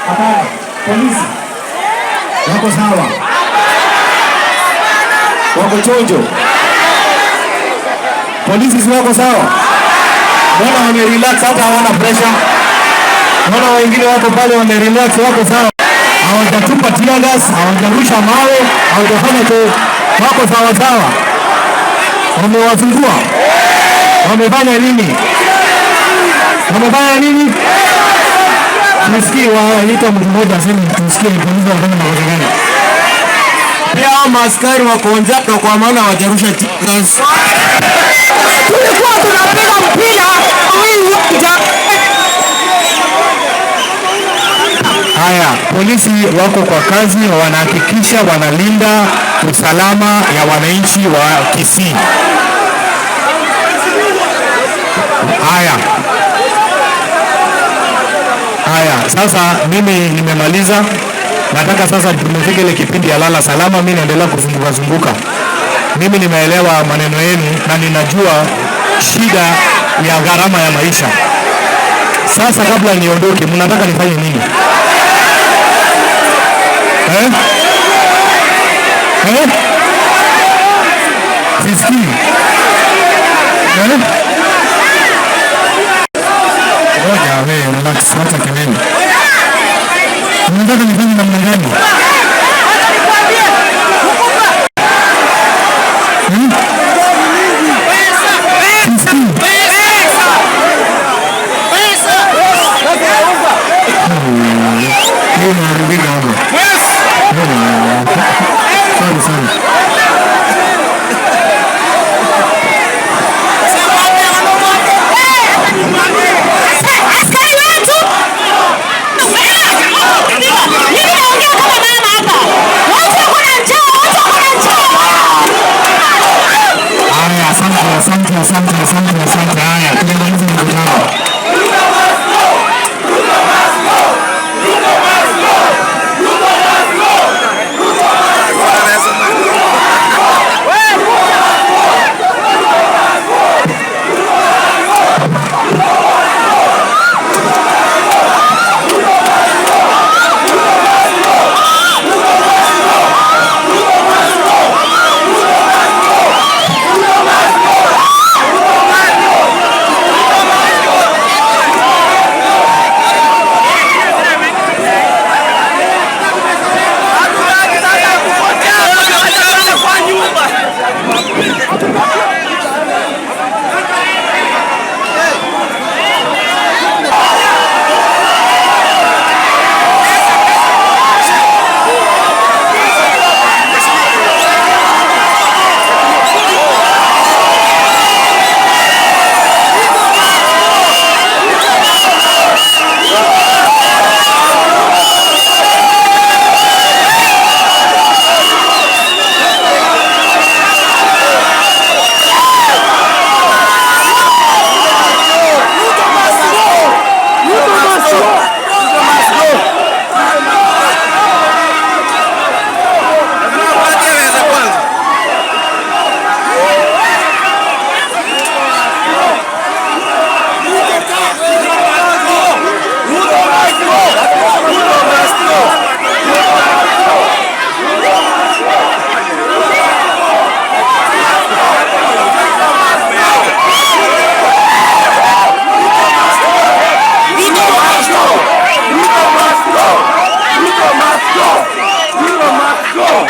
Hapana, polisi wako sawa, wako chonjo. Polisi si wako sawa? Mbona wamerelax, hata hawana pressure? Mbona wengine wako pale wamerelax, wako sawa, hawajatupa tear gas, hawajarusha mawe, hawajafanya cho, wako sawa sawa. Wamewazingua, wamefanya nini? Wamefanya nini? Tusikie, waita mtu mmoja aseme, tusikie polisi wanafanya makosa gani? Pia hao maaskari wako njaa kwa maana hawajarusha tear gas. Tulikuwa tunapiga mpira hii uwanja. Haya, polisi wako kwa kazi, wanahakikisha wanalinda usalama ya wananchi wa Kisii. Haya, haya, sasa mimi nimemaliza. Nataka sasa tumefika ile kipindi ya lala salama. Mimi naendelea kuzunguka zunguka. Mimi nimeelewa maneno yenu na ninajua shida ya gharama ya maisha. Sasa kabla niondoke, mnataka nifanye nini? Eh? Eh? Sisikii. Eh? Ngoja wewe, relax, wacha kelele. Unataka nifanye namna gani? Hmm? Sisikii. Hii inaharibika.